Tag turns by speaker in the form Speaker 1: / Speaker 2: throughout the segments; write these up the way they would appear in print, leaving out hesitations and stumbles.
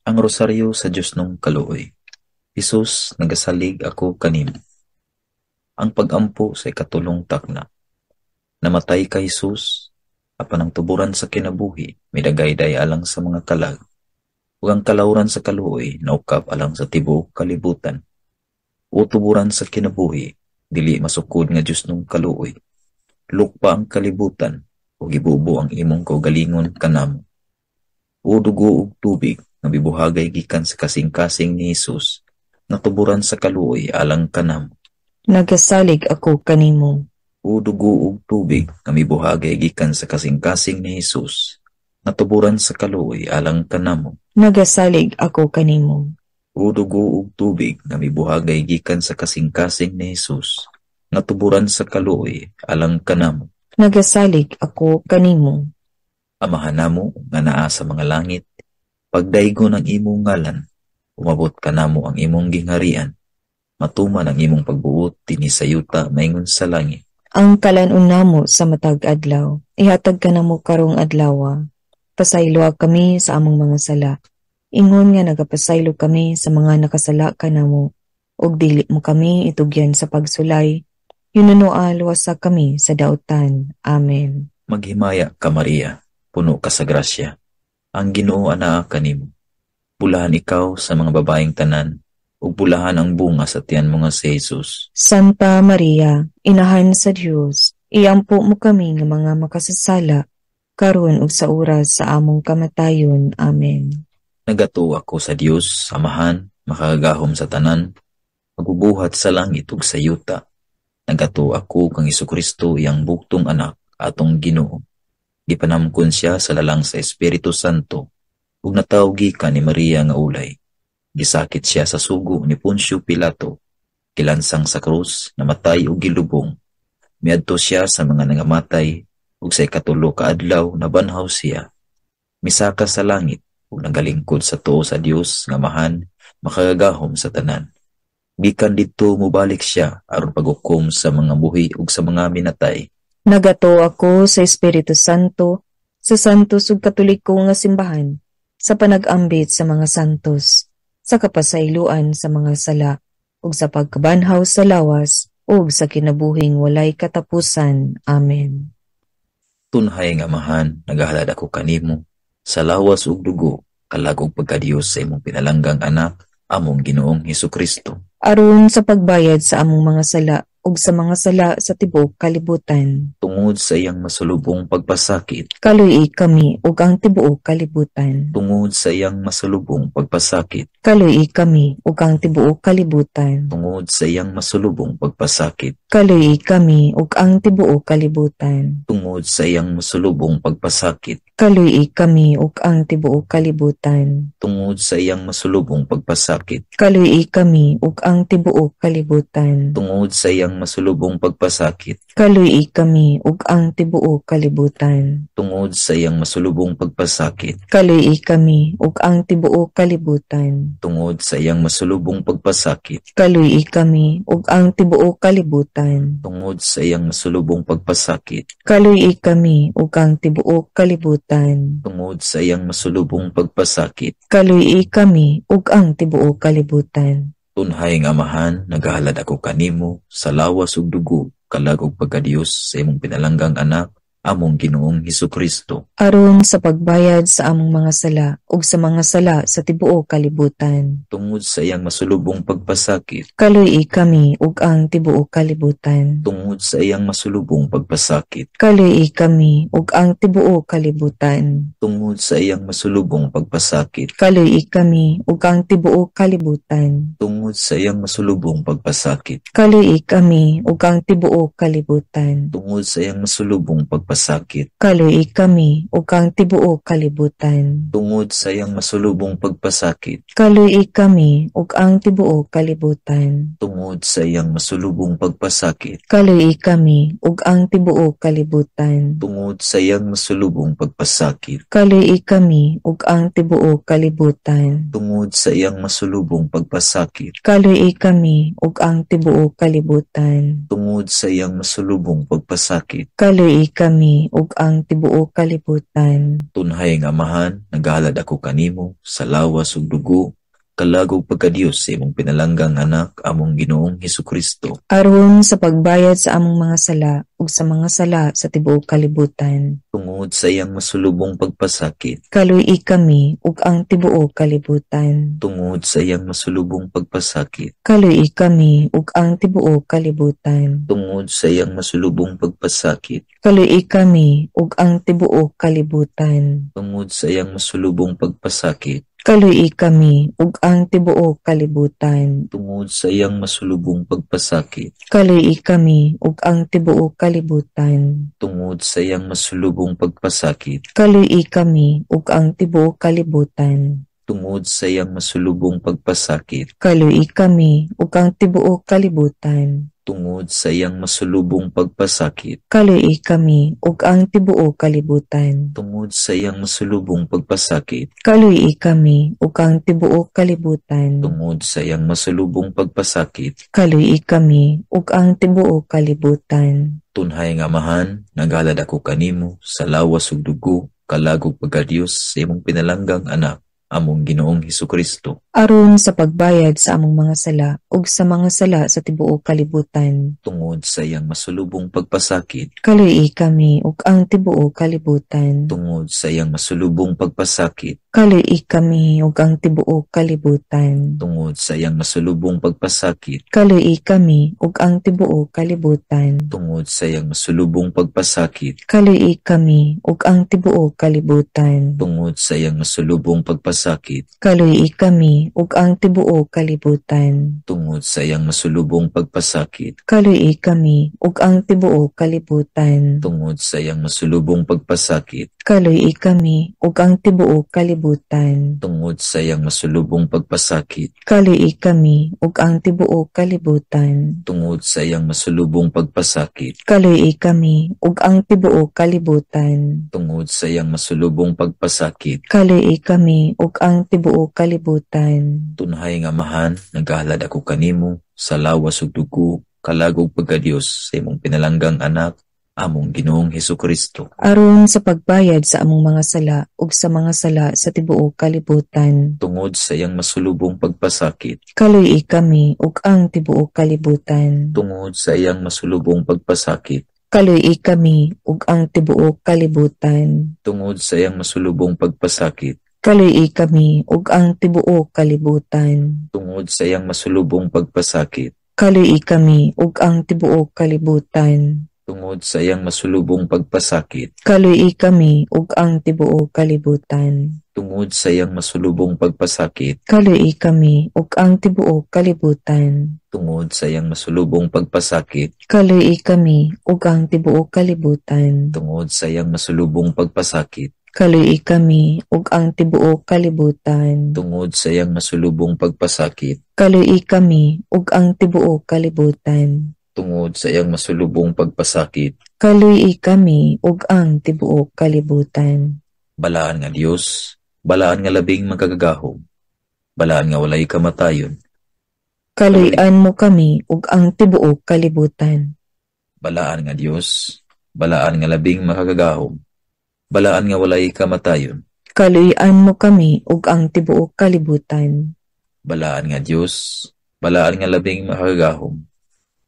Speaker 1: Ang Rosaryo sa Diosnong Kaluoy. Hesus, nagasalig ako kanimo. Ang pag-ampo sa ikatulong takna. Namatay ka, Hesus, apan ang tuboran sa kinabuhi midagayday alang sa mga kalag, ug ang kalawran sa kaluoy naukab alang sa tibuok kalibutan. O tuboran sa kinabuhi, dili masukod nga Diosnong kaluoy. Lukpa ang kalibutan ug ibubo ang imong kaugalingon kanamo. O dugo ug tubig nga mibuhagay gikan sa kasing-kasing ni Hesus nga tuboran sa kaluoy alang kanamo.
Speaker 2: Nagasalig ako kanimo.
Speaker 1: O dugo ug tubig nga mibuhagay gikan sa kasing-kasing ni Hesus nga tuboran sa kaluoy alang kanamo.
Speaker 2: Nagasalig ako kanimo.
Speaker 1: O dugo ug tubig nga mibuhagay gikan sa kasing-kasing ni Hesus nga tuboran sa kaluoy alang kanamo.
Speaker 2: Nagasalig ako kanimo.
Speaker 1: Amahan namo nga naa sa mga langit, pagdaygon ang imong ngalan, umabot kanamo ang imong gingharian, matuman ang imong pagbuot dinhi sa yuta maingon sa langit.
Speaker 2: Ang kalan-on namo sa matag adlaw, ihatag kanamo karong adlawa. Pasayloa kami sa among mga sala, ingon nga nagapasaylo kami sa mga nakasala kanamo, ug dili mo kami itugyan sa pagsulay, hinunoa luwasa kami sa dautan. Amen.
Speaker 1: Maghimaya ka, Maria, puno ka sa grasya. Ang Ginoo anaa kanimo. Bulahan ikaw sa mga babaeng tanan, ug bulahan ang bunga sa tiyan mo nga si Jesus.
Speaker 2: Santa Maria, Inahan sa Dios, iampo mo kami nga mga makasasala, karon ug sa oras sa among kamatayon. Amen.
Speaker 1: Nagatuo ako sa Dios, Amahan, makagagahom sa tanan, magbubuhat sa langit ug sa yuta. Nagatuo ako kang Hesukristo, iyang bugtong anak, atong Ginoo. Gipanamkon siya sa lalang sa Espiritu Santo, ug natawo gikan ni Maria nga ulay. Gisakit siya sa sugo ni Poncio Pilato, gilansang sa krus, namatay ug gilubong. Miadto siya sa mga nangamatay, ug sa ikatulo ka adlaw nabanhaw siya. Misaka sa langit ug nagalingkod sa tuo sa Dios nga Amahan, makagagahom sa tanan. Gikan didto mobalik siya aron paghukom sa mga buhi ug sa mga minatay.
Speaker 2: Nagatuo ako sa Espiritu Santo, sa Santos ug Katoliko nga simbahan, sa panag-ambit sa mga santos, sa kapasayloan sa mga sala, ug sa pagkabanhaw sa lawas, ug sa kinabuhing walay katapusan. Amen.
Speaker 1: Tunhay nga Amahan, nagahalad ako kanimo sa lawas ug dugo, kalag ug pagkadiyos sa imong pinalanggang anak, among Ginoong Hesukristo.
Speaker 2: Aron sa pagbayad sa among mga sala ug sa mga sala sa tibuok kalibutan.
Speaker 1: Tungod sa iyang masulubong pagpasakit.
Speaker 2: Kaluy-i kami ug ang tibuok kalibutan.
Speaker 1: Tungod sa iyang masulubong pagpasakit.
Speaker 2: Kaluy-i kami ug ang tibuok kalibutan.
Speaker 1: Tungod sa iyang masulubong pagpasakit.
Speaker 2: Kaluy-i kami ug ang tibuok kalibutan.
Speaker 1: Tungod sa iyang masulubong pagpasakit.
Speaker 2: Kaluy-i kami ug ang tibuok kalibutan.
Speaker 1: Tungod sa iyang masulubong pagpasakit.
Speaker 2: Kaluy-i kami ug ang tibuok kalibutan.
Speaker 1: Tungod sa iyang masulubong pagpasakit.
Speaker 2: Kaluy-i kami ug ang tibuok kalibutan.
Speaker 1: Tungod sa iyang masulubong pagpasakit.
Speaker 2: Kaluy-i kami ug ang tibuok kalibutan.
Speaker 1: Tungod sa iyang masulubong pagpasakit.
Speaker 2: Kaluy-i kami ug ang tibuok kalibutan.
Speaker 1: Tungod sa iyang masulubong pagpasakit.
Speaker 2: Kaluy-i kami ug ang tibuok kalibutan.
Speaker 1: Tungod sa iyang masulubong pagpasakit.
Speaker 2: Kaluy-i kami ug ang tibuok kalibutan.
Speaker 1: Tunhay nga Amahan, nagahalad ako kanimo sa lawas ug dugo, kalag ug pagkadiyos sa imong pinalanggang anak, among Ginoong Hesukristo.
Speaker 2: Aron sa pagbayad sa among mga sala ug sa mga sala sa tibuok kalibutan.
Speaker 1: Tungod sa iyang masulubong pagpasakit.
Speaker 2: Kaluy-i kami ug ang tibuok kalibutan.
Speaker 1: Tungod sa iyang masulubong pagpasakit.
Speaker 2: Kaluy-i kami ug ang tibuok kalibutan.
Speaker 1: Tungod sa iyang masulubong pagpasakit.
Speaker 2: Kaluy-i kami ug ang tibuok kalibutan.
Speaker 1: Tungod sa iyang masulubong pagpasakit.
Speaker 2: Kaluy-i kami ug ang tibuok kalibutan.
Speaker 1: Tungod sa iyang masulubong pagpasakit.
Speaker 2: Kaluy-i kami ug ang tibuok kalibutan.
Speaker 1: Tungod sa iyang masulubong pagpasakit.
Speaker 2: Kaluy-i kami ug ang tibuok kalibutan.
Speaker 1: Tungod sa iyang masulubong pagpasakit.
Speaker 2: Kaluy-i kami ug ang tibuok kalibutan.
Speaker 1: Tungod sa iyang masulubong pagpasakit.
Speaker 2: Kaluy-i kami ug ang tibuok kalibutan.
Speaker 1: Tungod sa iyang masulubong pagpasakit.
Speaker 2: Kaluy-i kami ug ang tibuok kalibutan.
Speaker 1: Tungod sa iyang masulubong pagpasakit.
Speaker 2: Kaluy-i kami kami ug ang tibuok kalibutan.
Speaker 1: Tunhay nga Amahan, nagahalad ako kanimo sa lawas ug dugo, kalag ug pagkadiyos sa imong pinalanggang anak, among Ginoong Hesukristo.
Speaker 2: Aron sa pagbayad sa among mga sala ug sa mga sala sa tibuok kalibutan.
Speaker 1: Tungod sa iyang masulubong pagpasakit.
Speaker 2: Kaluy-i kami ug ang tibuok kalibutan.
Speaker 1: Tungod sa iyang masulubong pagpasakit.
Speaker 2: Kaluy-i kami ug ang tibuok kalibutan.
Speaker 1: Tungod sa iyang masulubong pagpasakit.
Speaker 2: Kaluy-i kami ug ang tibuok kalibutan.
Speaker 1: Tungod sa iyang masulubong pagpasakit.
Speaker 2: Kaluy-i kami ug ang tibuok kalibutan.
Speaker 1: Tungod sa iyang masulubong pagpasakit.
Speaker 2: Kaluy-i kami ug ang tibuok kalibutan.
Speaker 1: Tungod sa iyang masulubong pagpasakit.
Speaker 2: Kaluy-i kami ug ang tibuok kalibutan.
Speaker 1: Tungod sa iyang masulubong pagpasakit.
Speaker 2: Kaluy-i kami ug ang tibuok kalibutan.
Speaker 1: Tungod sa iyang masulubong pagpasakit.
Speaker 2: Kaluy-i kami ug ang tibuok kalibutan.
Speaker 1: Tungod sa iyang masulubong pagpasakit.
Speaker 2: Kaluy-i kami ug ang tibuok kalibutan.
Speaker 1: Tungod sa iyang masulubong pagpasakit.
Speaker 2: Kaluy-i kami ug ang tibuok kalibutan.
Speaker 1: Tunhay nga Amahan, naghalad ako kanimo sa lawas ug dugo, kalag ug pagkadiyos sa imong pinalanggang anak, among Ginoong Hesukristo.
Speaker 2: Aron sa pagbayad sa among mga sala ug sa mga sala sa tibuok kalibutan.
Speaker 1: Tungod sa iyang masulubong pagpasakit.
Speaker 2: Kaluy-i kami ug ang tibuok kalibutan.
Speaker 1: Tungod sa iyang masulubong pagpasakit.
Speaker 2: Kaluy-i kami ug ang tibuok kalibutan.
Speaker 1: Tungod sa iyang masulubong pagpasakit.
Speaker 2: Kaluy-i kami ug ang tibuok kalibutan.
Speaker 1: Tungod sa iyang masulubong pagpasakit.
Speaker 2: Kaluy-i kami ug ang tibuok kalibutan.
Speaker 1: Tungod sa iyang masulubong pagpasakit.
Speaker 2: Kaluy-i kami ug ang tibuok kalibutan.
Speaker 1: Tungod sa iyang masulubong pagpasakit.
Speaker 2: Kaluy-i kami ug ang tibuok kalibutan.
Speaker 1: Tungod sa iyang masulubong pagpasakit.
Speaker 2: Kaluy-i kami ug ang tibuok kalibutan.
Speaker 1: Tungod sa iyang masulubong pagpasakit.
Speaker 2: Kaluy-i kami ug ang tibuok kalibutan.
Speaker 1: Tungod sa iyang masulubong pagpasakit.
Speaker 2: Kaluy-i kami ug ang tibuok kalibutan.
Speaker 1: Tungod sa iyang masulubong pagpasakit.
Speaker 2: Kaluy-i kami ug ang tibuok kalibutan.
Speaker 1: Tunhay nga Amahan, nagahalad ako kanimo sa lawas ug dugo, kalag ug pagkadiyos sa imong pinalanggang anak, among Ginoong Hesukristo.
Speaker 2: Aron sa pagbayad sa among mga sala ug sa mga sala sa tibuok kalibutan.
Speaker 1: Tungod sa iyang masulubong pagpasakit.
Speaker 2: Kaluy-i kami ug ang tibuok kalibutan.
Speaker 1: Tungod sa iyang masulubong pagpasakit.
Speaker 2: Kaluy-i kami ug ang tibuok kalibutan.
Speaker 1: Tungod sa iyang masulubong pagpasakit.
Speaker 2: Kaluy-i kami ug ang tibuok kalibutan.
Speaker 1: Tungod sa iyang masulubong pagpasakit.
Speaker 2: Kaluy-i kami ug ang tibuok kalibutan.
Speaker 1: Tungod sa iyang masulubong pagpasakit.
Speaker 2: Kaluy-i kami ug ang tibuok kalibutan.
Speaker 1: Tungod sa iyang masulubong pagpasakit.
Speaker 2: Kaluy-i kami ug ang tibuok kalibutan.
Speaker 1: Tungod sa iyang masulubong pagpasakit.
Speaker 2: Kaluy-i kami ug ang tibuok kalibutan.
Speaker 1: Tungod sa iyang masulubong pagpasakit.
Speaker 2: Kaluy-i kami ug ang tibuok kalibutan.
Speaker 1: Tungod sa iyang masulubong pagpasakit.
Speaker 2: Kaluy-i kami ug ang tibuok kalibutan.
Speaker 1: Tungod sa iyang masulubong pagpasakit.
Speaker 2: Kaluy-i kami ug ang tibuok kalibutan.
Speaker 1: Balaan nga Dios, balaan nga labing makagagahom, balaan nga walay kamatayon.
Speaker 2: Kaluy-an mo kami ug ang tibuok kalibutan.
Speaker 1: Balaan nga Dios, balaan nga labing makagagahom, balaan nga walay kamatayon.
Speaker 2: Kaluy-an mo kami ug ang tibuok kalibutan.
Speaker 1: Balaan nga Dios, balaan nga labing makagagahom,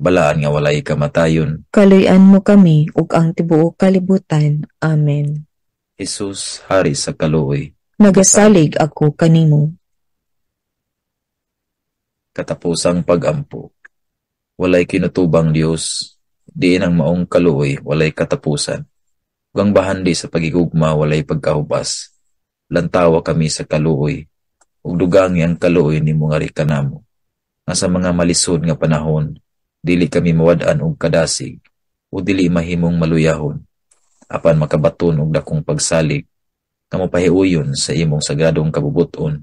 Speaker 1: balaan nga walay kamatayon.
Speaker 2: Kaluy-an mo kami ug ang tibuok kalibutan. Amen.
Speaker 1: Jesus, hari sa kaluoy.
Speaker 2: Nagasalig ako kanimo.
Speaker 1: Katapusang pagampo. Walay kinutubang Dios, diin ang maong kaluoy walay katapusan. Ug ang bahandi sa pagigugma walay pagkahubas. Lantawa kami sa kaluoy, ug dugangi ang kaluoy nimo nga kanamo. Nga sa mga malisod nga panahon, dili kami mawad-an og kadasig, o dili mahimong maluyahon, apan makabaton og dakong pagsalig, nga mopahiuyon sa imong sagradong kabubuton,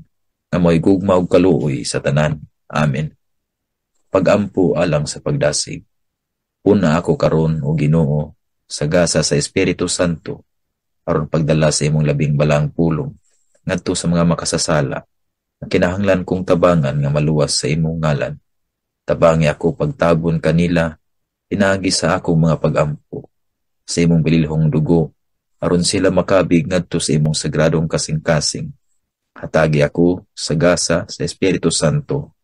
Speaker 1: nga mo'y gugma og kaluoy sa tanan. Amen. Pagampo alang sa pagdasig. Puna ako karon o Ginoo, sa gasa sa Espiritu Santo, aron pagdala sa imong labing balang pulong, ngadto sa mga makasasala, nga kinahanglan kong tabangan nga maluwas sa imong ngalan. Tabangi ako pagtabon kanila, pinaagi sa akong mga pagampo. Sa imong bililhong dugo aron sila makabig ngadto sa imong sagradong kasing-kasing. Hatagi ako sa gasa sa Espiritu Santo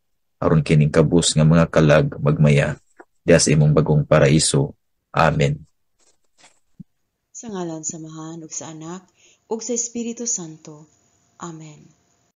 Speaker 1: aron kining kabus nga mga kalag magmaya diha sa imong bagong paraiso. Amen.
Speaker 3: Sa ngalan sa Amahan ug sa Anak ug sa Espiritu Santo. Amen.